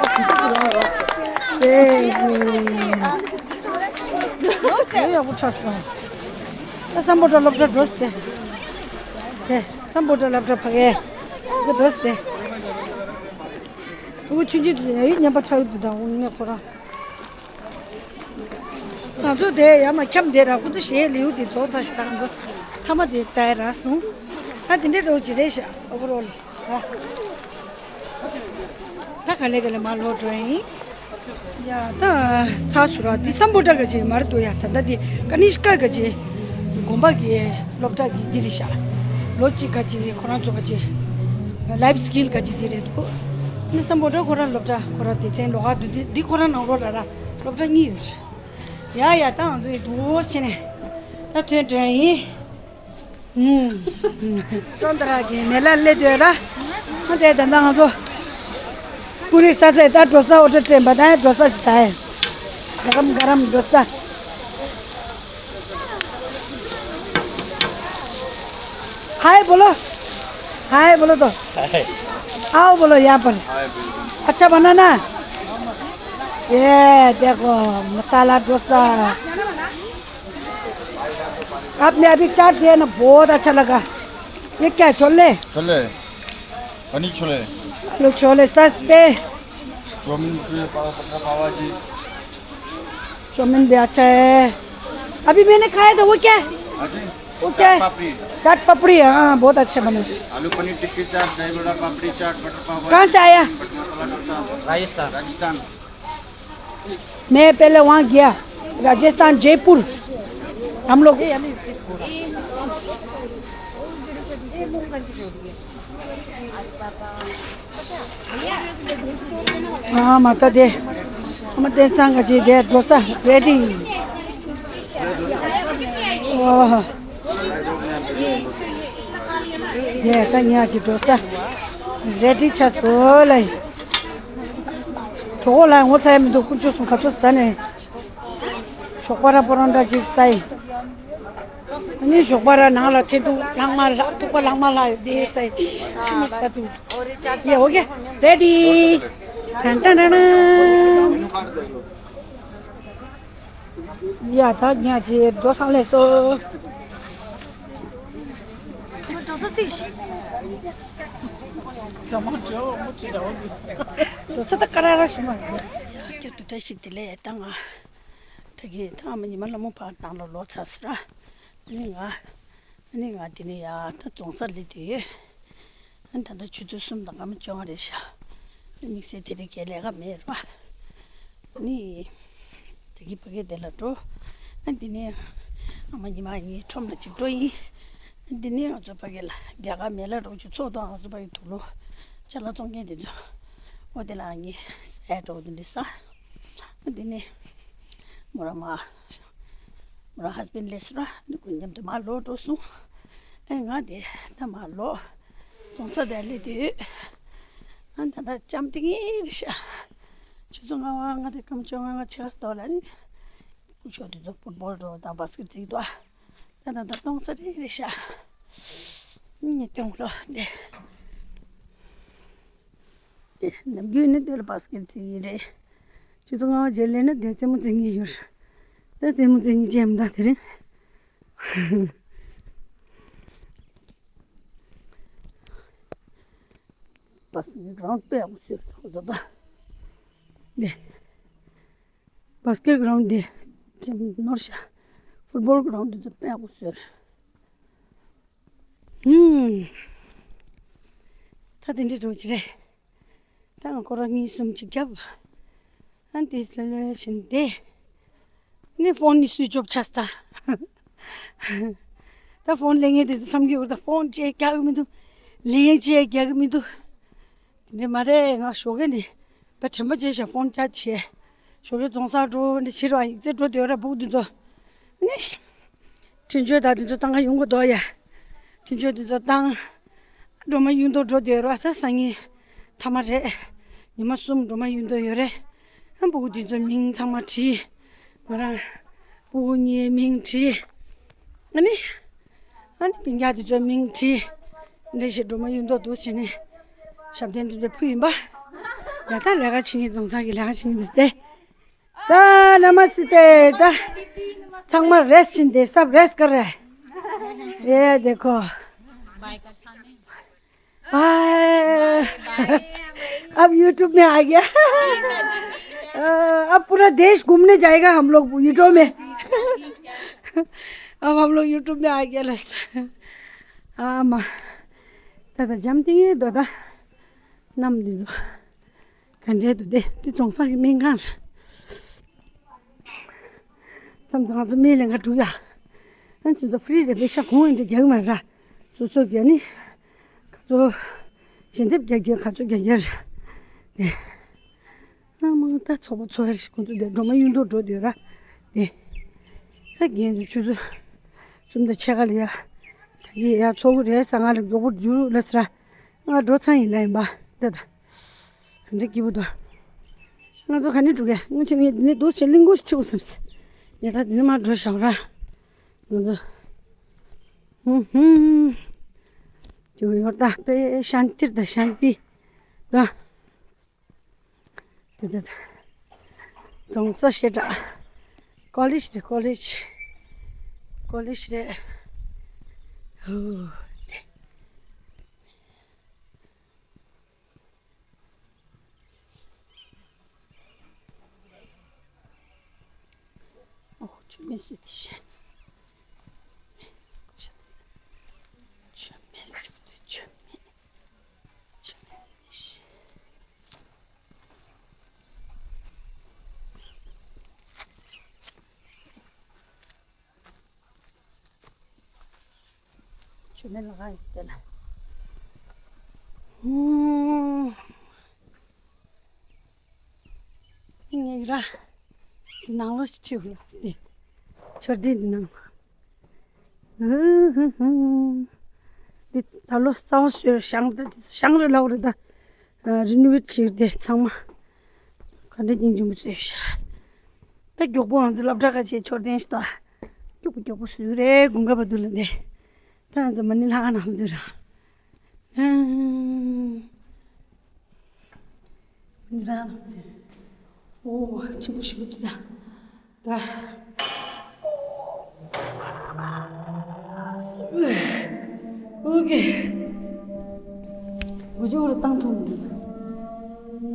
དཔེ་ཡག་པོ། དཔེ་ཡག་པོ་ཆགས་སོང་། ད་སམ་བྷོ་ཊ་སློབ་གྲྭ་འགྲོ་སྟེ། དེ་སམ་བྷོ་ཊ་སློབ་གྲྭ་ཕ་གའི་འགྲོ་སྟེ། ཨུ་ཆུང་ཆུང་དེ་ཡ་ཡིག་ཉམས་པ་ཆགས་ཡོད་འདུག་ད་དངོས་གནས་ཁོ་རང་། ང་ཚོ་དེ་ཡར་མར་འཁྱམས་བསྡད་ར། ཁོ་ཚོ་གཞས་ལེའུ་དེ་རྫོགས་ཚར་ཞིག་ད་ང་ཚོ་མཐའ་མ་དེ་ལྟ་ཡ་རག་སོང་། ཨ་དེ་འདྲའི་རོགས་ཅིག་རེད་ཤག་ཨོ་བར་ཨོལ་ར། ད་ག་ལེ་ག་ལེ་མར་ལོག་འགྲོ་ཡིན། ཡ་ད་ཚར་སོང་ར། དེ་སམ་བྷོ་ཊ་ག་ཅིག་མར་འདུག་ཡ། ད་ད་དེ་ཀ་ནི་ཤ་ཀ་ག་ཅིག་དགོན་པ་གི་སློབ་གྲྭ་གི་འདི་རེད་ཤག་ལོ་གཅིག་ག་ཅིག་ཁོ་རང་ཚོ་ག་ཅིག་ལའིབ་སི་ཀིལ་ག་ཅིག་འདི་རེད་འདུག་ནི་སམ་བྷོ་ཊ་ཁོ་རང་སློབ་གྲྭ་ཁོ་རང་སྡེ་ཚན་ལོགས་ཀ་འདུག་འདི་འདི་ཁོ་རང་ནང་ལོགས་ར་ར་སློབ་གྲྭ་གཉིས་ཡོད་རེད། ཡ་ཡ་ད་ང་ཚོ་ཡི་འདུག་བྱས་ནས་ད་ཐོན་འགྲོ་ཡིན། ཨུམ། ཀྲོང་ཏ་ར་གི་མེ་ལ་སླེབས་འདུག་ར། ཨ་དེ་ད་ལྟ་ང་ཚོ་པུ་རི་ས་ས་ད་འགྲོ་ས་ཨོ་ཊོ་ཏྲེན་པ་ད་འགྲོ་ས་ཞིག་ད་ཡ། ག་རམ་ག་རམ་འགྲོ་ས། हाय बोलो। हाय बोलो तो। आओ बोलो यहाँ पर। अच्छा बनाना। ये देखो मसाला डोसा। आपने अभी चाट दिया ना, बहुत अच्छा लगा। ये क्या है, छोले? छोले, पनीर छोले। आलू छोले सस्ते। चाउमीन भी, पाव, पकौड़ा, पाव भाजी। चाउमीन भी अच्छा है। अभी मैंने खाया था, वो क्या है? हाँ जी। वो क्या है? चाट पापड़ी। चाट पापड़ी, हाँ, बहुत अच्छा बना। आलू पनीर टिक्की चाट, दही बड़ा, पापड़ी चाट, बटर पाव भाजी। कहाँ से आया? बटर मसाला डोसा। राजस्थान। राजस्थान। मैं पहले वहाँ गया, राजस्थान, जयपुर। हम लोग ཨ་མ་ད་དེ། ཨ་མ་དེ་སང་ག་ཅིག་དེ་འགྲོ་ས་རེ་ཌི། ཨོ། དེ་ད་ཉག་ཅིག་འགྲོ་ས་རེ་ཌི་ཆགས་སོང་ལ། གྲོད་ཁོག་ལ་ངོ་ཚ་ཡ་མི་འདུག་དཀོན་མཆོག་གསུམ་ག་ཚོད་ཟ་ནས། ཞོགས་པ་ར་པོ་རང་འདྲ་ཅིག་ཟ་ཡི། ཨ་ནི་ཞོགས་པ་ར་ནང་ལ་འཐེན་འདུག་ལྷག་མ་ལྷག་ཐུག་པ་ལྷག་མ་ལྷག་ཡོད་དེ་ཟ་ཡི། ཤི་མ་ཟ་འདུག་ཡ་ཨོ་ཀེ། རེ་ཌི། ཏན་ཏན་ཏན་ཏན། ཡ་ད་ཉག་ཅིག་འགྲོ་སོང་ལགས་སོ། འགྲོ་ས་ཚིག་ཤི། འགྲོ་ས་ད་ཀ་ར་ར་ཞུ་མ། ཡ་ཁྱོད་དུ་བཀྲ་ཤིས་བདེ་ལེགས་ད་ང་། ད་གིན་ད་ཨ་མ་ཉི་མ་ལྷ་མོ་ཕར་ནང་ལ་ལོག་ཚར་སོང་ར། ཨ་ནི་ང་། ཨ་ནི་ང་འདི་ནས་ཡར་ད་རྫོང་སར་སླེབས་བསྡད་ཡོད། ཨ་ནི་ད་ལྟ་ཆུ་ཚོད་གསུམ་དང་སྐར་མ་བཅོ་ལྔ་རེད་ཤག་དམིགས་བསལ་དེ་རིང་གའི་ལས་ཀ་མེད་ར། ཨ་ནི། ད་གིན་ཕ་གི་དེ་ལ་འགྲོ། ཨ་འདི་ནས་ཨ་མ་ཉི་མ་གཉིས་ཁྲོམ་ལ་གཅིག་འགྲོ་ཡིན། ཨ་འདི་ནས་ང་ཚོ་ཕ་གི་ལ་རྒྱ་གར་མེ་ལ་རོགས་ཀྱི་ཚོགས་དང་ང་ཚོ་ཕ་གི་དུག་ལོག་ཅ་ལག་བཙོང་མཁན་དེ་ཚོ། ཨོ་དེ་ལ་ཨ་ནི་ཟས་འགྲོ་དེ་འདྲ་ཟ། ཨ་འདི་ནས་མོ་རང་མ། མོ་རང་ཧས་བྷེན་ཌི་སླེབས་སོང་ར། ཨ་ནི་ཁོ་མཉམ་དུ་མར་ལོག་འགྲོ་སོང་། ཨ་ང་དེ་ད་མར་ལོག་རྫོང་ས་དེར་སླེབས་བསྡད་ཡོད། ཨ་ད་ལྟ་ལྕམ་ཏིང་ངེ་རེད་ཤག་ཆུ་ཚོད་ལྔ་པ་ལྔ་དེ་སྐར་མ་བཅོ་ལྔ་ལྔ་ཕྱེད་ཀ་ཙམ་ལ་ནི། སྐུ་ཞབས་དེ་ཚོ་ཕུཊ་བོལ་འགྲོ་དང་བཱ་སི་ཀེཊ་རྩེ་འདུག་ཨ་ད་ད་གཏོང་ས་རེད་རེད་ཤག་ངས་སྟོན་གོ་དེ། དེ་ནམ་རྒྱུན་ནི་དེ་ལ་བཱ་སི་ཀེཊ་རྩེ་ཡིན་རེད། ཆུ་ཚོད་ལྔ་པ་རྗེས་སླེབས་ན་དེ་རྩེད་མོ་རྩེ་མཁན་ཡོད་རེད། ད་རྩེད་མོ་རྩེ་མཁན་ཅན་མི་འདུག་དེ་རིང་། བཱ་སི་ཀེཊ་གི་རའུན་ཌི་དཔེ་ཡག་པོ་བཟོས་འདུག་ཁོ་ཚོ་ད། དེ། བཱ་སི་ཀེཊ་གི་རའུན་ཌི་དེ་ནོར་ཤག་ཕུཊ་བོལ་གི་རའུན་ཌི་དེ་ཚོ་དཔེ་ཡག་པོ་བཟོས། ཧུམ། ད་དེ་འདྲའི་འགྲོ་གི་རེད། ད་ང་སྐོར་ར་གཉིས་གསུམ་ཅིག་བརྒྱབ། ཨ་དེ་ལྷོད་ལྷོད་བྱས་ནས་བསྡད། ནི་ཕོན་ནི་སུའིཆ་ཨོཕ་ཆགས་སོང་ད། ད་ཕོན་ལེན་མཁན་དེ་ཚོ་བསམ་གྱི་ཡོད་རེད། ད་ཕོན་ཅིག་རྒྱག་གི་མི་འདུག་ལེན་ཅིག་རྒྱག་གི་མི་འདུག་དེ་འདྲ་མ་རེད། ང་ཞོགས་ཀས་ནས་ད་དྲན་པ་བརྗེད་ཤག་ཕོན་ཆར་བྱས། ཞོགས་ཀས་རྫོང་སར་འགྲོ་འདི་བྱེད་རོགས། ཡིག་ཚད་འགྲོ་སྡོད་ར་སྤུ་གུ་འདི་ཚོ། ནི། འཕྲིན་བཅོལ་དང་འདི་ཚོ་བཏང་ག་ཡོང་གི་འདུག་ཡ། འཕྲིན་བཅོལ་འདི་ཚོ་བཏང་། སྒྲོལ་མ་གཡུང་དྲུང་འགྲོ་སྡོད་ར། ད་སང་ཉིན་མཐའ་མ་རེད། ཉི་མ་གསུམ་སྒྲོལ་མ་གཡུང་དྲུང་ཡོད་རེད། ཨ་སྤུ་གུ་འདི་ཚོ་མིང་ཚང་མ་བྲིས། ང་རང་སྤུ་གུ་གཉིས་མིང་བྲིས། ཨ་ནི། ཨ་ནི་སྤུན་ཀྱག་འདི་ཚོ་མིང་བྲིས། འདི་བཞིན་སྒྲོལ་མ་གཡུང་དྲུང་འདུག་བྱས་ནས། ཞབས་བརྟན་དུ་དེ་ཕུ་ཡིན་པ། ཡ་ད་ལས་ཀ་བྱེད་མཁན་རྫོང་ཚང་གི་ལས་ཀ་བྱེད་མཁན་དེ་སྟེ། ད་ན་མ་སི་ཏེ་ད། ཚང་མ་རེས་བྱིན་ཏེ་སབ་རེས་ཀ་རེ། ये देखो। बाय। अब यूट्यूब में आ गया। अ, अब पूरा देश घूमने जाएगा हम लोग यूट्यूब में। अब हम लोग यूट्यूब में आ गया लस। ཨ་མ། ད་ད་འཇམ་ཏིང་ངེ་འདུག་ད། གནམ་འདི་ཚོ། ག་འདྲས་འདུག་དེ་འདི་རྫོང་སར་གྱི་སྨན་ཁང་རེད། མཚམས་མཚམས་ང་ཚོ་སྨན་ལེན་ག་འགྲོ་ཡ། ཨ་ཚོ་ཚོ་ཧྥི་རི་རེད་པེ་ཤ་གོང་ཨེ་འདྲ་རྒྱག་མ་ར། སོ་སོ་རྒྱག་ནི། ག་ཚོ། ཞལ་འདེབས་རྒྱག་རྒྱག་ག་ཚོ་རྒྱག་རྒྱག་རེད། ཨ་མ་ད་ཚོགས་པ་ཚོགས་ཡ་ཞིག་ཁོང་ཚོ་དེ་སྒྲོལ་མ་གཡུང་དྲུང་འགྲོ་འདོད་ར། དེ། ད་རྒན་ཚོ་ཆུ་ཚོད་གསུམ་དང་ཕྱེད་ཀ་ལ་ཡ། ད་གི་ཡ་ཚོགས་ཀྱི་རེད་ས་ང་ལ་མགྱོགས་པོ་འཇུ་ལ་ཟེར། ང་འགྲོ་ཚར་ཡིན་ལ་ཡིན་པ་འདི་ད། ག་འདྲ་སྐྱིད་པོ་འདུག་ང་ཚོ་ག་ནས་འགྲོ་གི་ང་ཆེ་ངས་འདི་ནས་རྡོ་ཆེ་གླིང་སྐོར་ཞིག་ཆེ་བོ་བསམ་སི། ཡ་ད་འདི་ནས་མར་འགྲོ་བཞག་ར། ང་ཚོ། ཧུམ་ཧུམ། ཇོ་ཡོར་ད་པེ་ཤན་ཏིར་ད་ཤན་ཏི། ད། དེ་དེ་དེ། རྫོང་ས་ཞེ་དྲག་ཀོ་ལེཇ་རེད་ཀོ་ལེཇ། ཀོ་ལེཇ་རེད། ཧུ། དེ། ཨོ་ཆུ་མེད་སུ་དེ་ཤེས། ཆུ་མེད་སུ་དེ་ཆུ་མེད། ཆུ་མེད་སུ་དེ་ཤེས། ཆུ་མེད་ལ་ཁ་ཡོད་དེ་ལ། ངེད་ར། དེ་ནང་ལོགས་ཤིག་ཆུ་ལ་དེ། མཆོད་རྟེན་དེ་ནང་། འདི་ད་ལོ་གསར་པ་བཟོས་ཞང་ཞང་རེ་ལའོ་རེ་ད། རི་ནུ་ཝེ་ཊི་བྱས་ཏེ་ཚང་མ། ག་འདྲ་སྙིང་རྗེ་མོ་བཟོས་ཤག་ད་མགྱོགས་པོ་ང་ཚོ་སློབ་གྲྭ་ཁ་ཆེ་མཆོད་རྟེན་ཞིག་ཏོ། མགྱོགས་པོ་མགྱོགས་པོ་བཟོས་རེད་དགུན་ཁ་བར་དུ་ལ་འདི། ད་ང་ཚོ་མ་ཎི་ལྷ་ཁང་ནང་འཛུལ་ར། མ་ཎི་ལྷ་ཁང་ནང་འཛུལ། ཨོ་ཆེན་པོ་ཞིག་འདུག་ད། ད། ཨོ་ཀེ། འུ་ཅོ་རུ་བཏང་ཐུབ་མི་འདུག་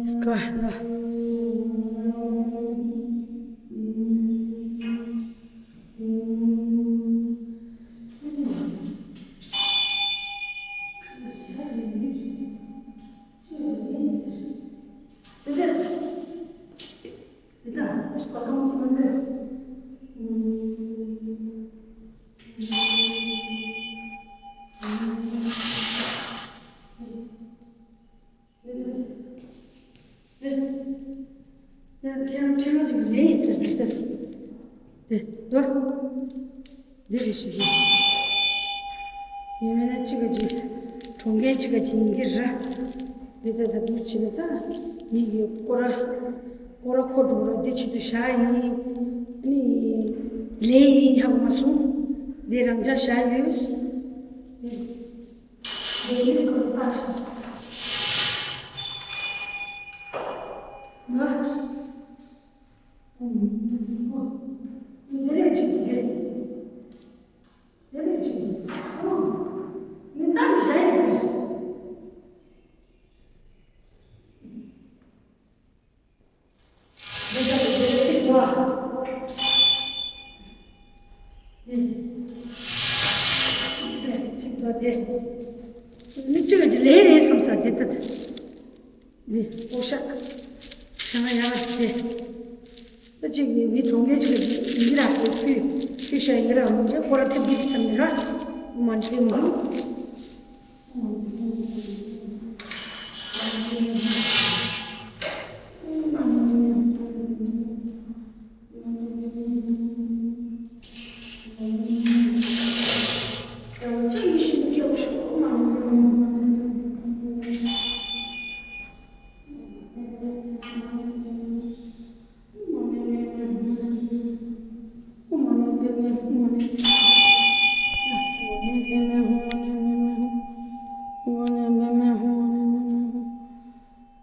སྐ་ན། དེ་ལྟར་སུ་བ་གང་ཅི་མ་འདུག་ཁྱེད་རང་ཁྱེད་རང་ཅིག་ལས་ཡིན་ཟེར་འདི་ལྟར། དེ་དོ། འདི་རེ་ཞིག་ཡིན། ཡིན་མིན་ན་གཅིག་ག་གཅིག་གྲོང་ཁྱེར་གཅིག་ག་གཅིག་ཡིན་གྱི་ར། འདི་ལྟ་ད་འདུག་བྱས་ན་ད་མི་གི་སྐོར་ར། སྐོར་ར་ཁོ་འགྲོ་ར་འདི་ཆེད་དུ་བཞག་ཡིན། ནི་ལས་ཡིན་ཧ་གོ་མ་སོང་། འདི་རང་འཇགས་བཞག་ཡོད། འདི་འདི་ལས་སྐོར་ལྟ་ཞིག་ང་། འདི་ལས་གཅིག་འདི། དེ་ནས་ཅི། ཨོ། ནི་ད་ནི་ཞ་ཡི་ཟེར། འདི་ལྟ་བུ་དེ་ལས་ཅི་དགོས། འདི། འདི་ལས་ཅི་དགོས་དེ། ནི་ཅི་ག་ཅི་ལས་རེད་བསམ་ས་དེ་ལྟ། འདི་ཨོ་ཤ། ཤ་ང་ཡ་དེ། ད་ཅིག་ཡིན་མི་གྲོང་ཁྱེར་ཅིག་ལ་ཡིན་གྱི་ར་དེ་ཕུད་ཕུད་ཤ་ཡིན་གྱི་ར་མི་འདྲ་ཁོ་ར་ཐེབས་འདི་བསམ་ནི་ར། ཨོ་མ་འདྲེ་མ།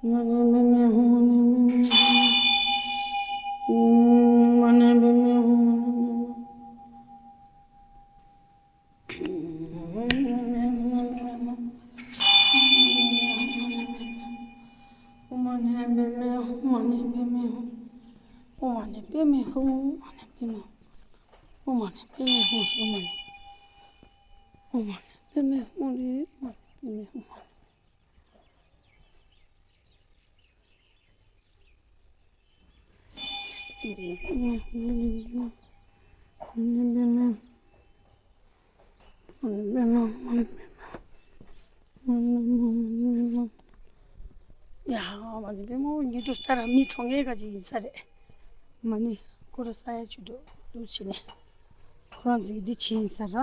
ཡ། མ་ཎི་པདྨེ་ཧཱུྃ། ཉེ་དུ་ལྟར་མི་གྲོངས་མཁན་ག་ཅིག་ཡིན་ས་རེད། མ་ཎི་སྐོར་ས་ཡ་ཆུ་དུ་འདུག་བྱས་ནས་ཁོ་རང་ཚོ་གི་འདི་བྱས་ཡིན་ས་ར། ད་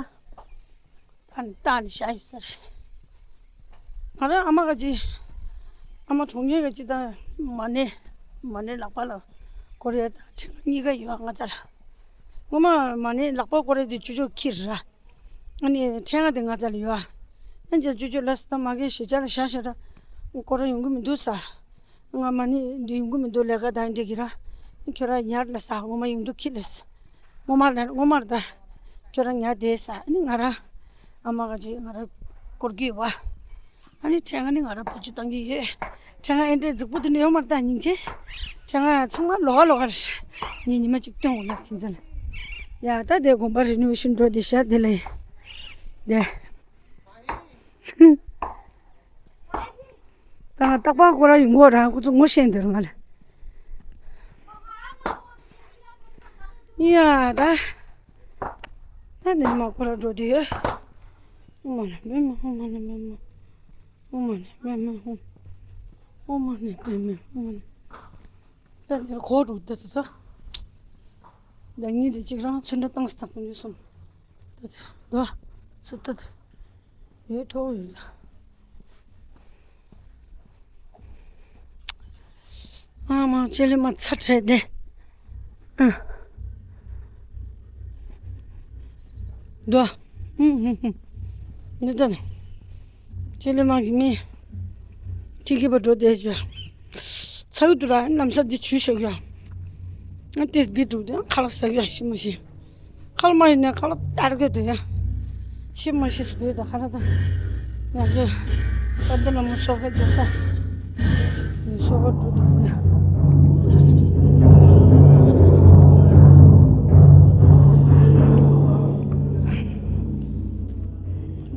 ནི་ད་ནི་བཞག་ཡོད་ས་རེད། ང་རང་ཨ་མ་ག་ཅིག་ཨ་མ་གྲོངས་མཁན་ག་ཅིག་ད་མ་ཎི་མ་ཎི་ལག་པ་ལ་སྐོར་ཡས་དང་ཕྲེང་བ་གཉིས་ཀ་ཡོད་ང་ཚོ་ལ། ངོ་མ་མ་ཎི་ལག་པ་སྐོར་ཡས་དེ་ཅོ་ཅོ་ཁྱེར་ར། ཨ་ནི་ཕྲེང་བ་དེ་ང་ཚོ་ལ་ཡོད་ཨ། ཨ་ཅག་ཅོ་ཅོ་ལ་སི་ད་མ་གི་ཞེ་ཅག་ལ་བཞག་བཞག་ར། སྐོར་ར་ཡོང་གི་མི་འདུག་ས། ང་མ་ཎི་འདི་ཡོང་གི་མི་འདུག་ལས་ཀ་དང་འདྲེ་གི་ར། ཁྱོད་ར་ཉར་ལ་ས་ངོ་མ་ཡོང་དུས་ཁྱེར་ལས། ངོ་མ་ལ་ངོ་མར་ད། ཁྱོད་ར་ཉར་བསྡད་ས་ཨ་ནི་ང་ར། ཨ་མ་ག་ཅིག་ང་ར་སྐོར་གི་ཡོད་བ། ཨ་ནི་ཕྲེང་བ་ནི་ང་ར་བེད་སྤྱོད་གཏང་གི་ཡོད། ཕྲེང་བ་ཨེ་འདྲའི་རྫིག་པོ་དེ་འདྲ་ཡོད་མ་རེད་ད་སྙིང་རྗེ། ཕྲེང་བ་ཚང་མ་ལོགས་ཀ་ལོགས་ཀ་རེད། ངས་ཉི་མ་གཅིག་སྟོན་འོང་ན་ཁྱེད་ཚོ་ལ། ཡ་ད་དེ་དགོན་པ་རི་ནོ་ཝེ་ཤན་འགྲོ་དེ་ཤ་དེ་ལ་ཡ། དེ། ད་ང་རྟག་པར་ཁོ་རང་ཡོང་གི་ར་ཁོ་ཚོ་ངོ་ཤེས་འདུག་ང་ལ། ཡ་ད། ད་ནི་མ་ཁོ་ར་འགྲོ་དུས། ཨོཾ་མ་ཎི་པདྨེ་ཧཱུྃ། ཨོཾ་མ་ཎི་པདྨེ་ཧཱུྃ། ཨོཾ་མ་ཎི་པདྨེ་ཧཱུྃ། ཨོཾ་མ་ཎི་པདྨེ་ཧཱུྃ། ཨོཾ་མ་ཎི། ད་ནི་གོ་འགྲོ་ད་ད་ད། ད་ངས་དེ་གཅིག་རང་ཚོན་ཁྲ་བཏང་སྟངས་ཀུན་ཡོད་སོང་། ད་ད་ད་ཚུ་ད་ད། ཡོད་ཐོག་ཡོད་ལ། ཨ་མ་ལྕེ་ལེ་མ་ཚ་ཁྲལ་དེ། ཨ། འདུག་ཨུ་ཧུ་ཧུ། འདི་ལྟ་ནི། ལྕེ་ལེ་མ་གི་མི། ཁྲིད་ཀྱི་པ་འགྲོ་བསྡད་ཅོ། ཚ་གི་འདུག་ར་ལམ་སང་འདི་ཆུ་ཤོག་ཡ། ཨ་ཏེས་བི་འགྲོ་དེ་ཁ་ལག་ཟ་གི་ཡ་ཤི་མ་ཤི། ཁ་ལ་མ་ཡིན་ནས་ཁ་ལ་ལྟར་གི་དེ་ཡང་ཤི་མ་ཤི་ཟེར་ཡོད་ད་ཁ་ལ་ད། ང་ཚོས་དཔལ་ལྡན་ལྷ་མོ་སོགས་ཀྱི་རྒྱལ་ས་སོགས་པ་འགྲོ་འདུག་ཡ།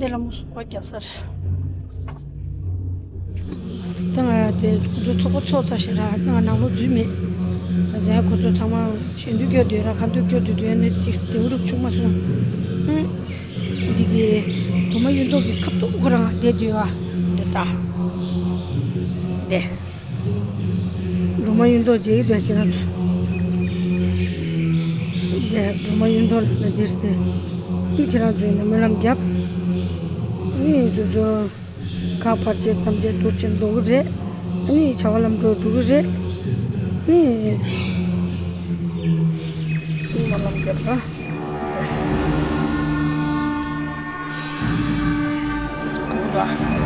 དེ་ལྷ་མོ་སོགས་པ་རྒྱབ་ས་རེད། ད་ང་དེ་ཁོ་ཚོ་ཚོགས་པ་ཚོགས་ཚར་ཞིག་ར་ང་ནང་ལོགས་འཛུལ་མེད། ང་ཚོ་ཁོ་ཚོ་ཚང་མ་ཞལ་འདོན་སྐྱོར་སྡོད་ར་ཁ་འདོན་སྐྱོར་སྡོད་དུས་ནི་ཅིག་དེའུ་རུག་ཆུང་མ་སོང་། ཧུམ། འདི་གི་སྒྲོལ་མ་གཡུ་མདོག་གི་ཁ་ཐུག་ཁོ་རང་བསྡད་སྡོད་པ་འདི་ལྟ། འདི། སྒྲོལ་མ་གཡུ་མདོག་མཇལ་གྱི་འདུག་ཁྱེད་རང་ཚོ། འདི་སྒྲོལ་མ་གཡུ་མདོག་ལ་འདིར་དེ། ཁྱེད་རང་ཚོས་ནི་སྨོན་ལམ་རྒྱབ། ཨེ་སོ་སོ། ཁ་ཕར་བྱེད་ཐམས་ཅད་རྡོ་ཆེན་རྡོ་གི་རེད། ཨ་ནི་བྱ་བ་ལམ་འགྲོ་འགྲོ་གི་རེད། ཨ་ནི་ཨ་ནི་མ་ལམ་རྒྱབ་ར། ཁོང་ལ་